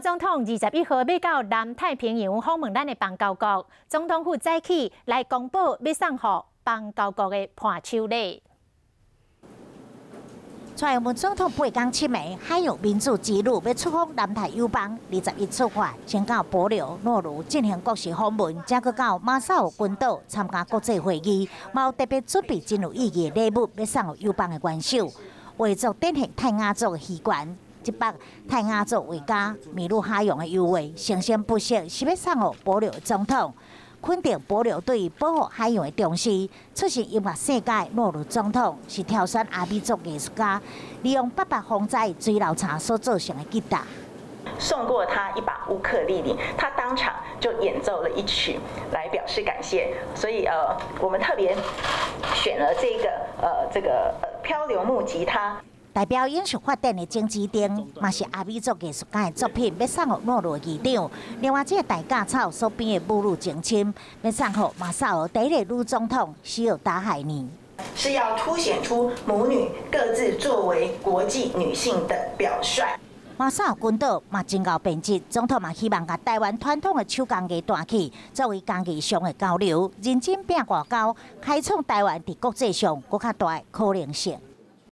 總統21號欲到南太平洋訪問咱的邦交國，總統府早起來公布欲送予邦交國的伴手禮。蔡英文總統八工七暝海洋民主之旅欲出訪南太友邦，21出發，先到帛琉、諾魯進行國事訪問，再閣到馬紹爾群島參加國際會議，嘛有特別準備真有意義的禮物，欲送予友邦的元首，畫作展現泰雅族的魚墘。這幅泰雅族畫家米魯哈揚的油畫，生生不息，是欲送予帛琉總統，肯定帛琉對保護海洋的重視。出身音樂世家的諾魯總統是挑選阿美族藝術家，利用八八風災水流柴所做成的吉他。送過他一把烏克麗麗，他當場就演奏了一曲來表示感謝。所以我們特別選了這個漂流木吉他。代表永續發展的種子燈，嘛是阿美族藝術家的作品，欲送予諾魯議長。另外，這個大甲草所編的母女情深，欲送予馬紹爾第一個女總統希爾達海尼。是要凸顯出母女各自作為國際女性的表率。馬紹爾群島嘛真𠢕編織，總統嘛希望共台灣傳統的手工藝帶去，作為工藝上的交流，認真拼外交，開創台灣佇國際上閣較大的可能性。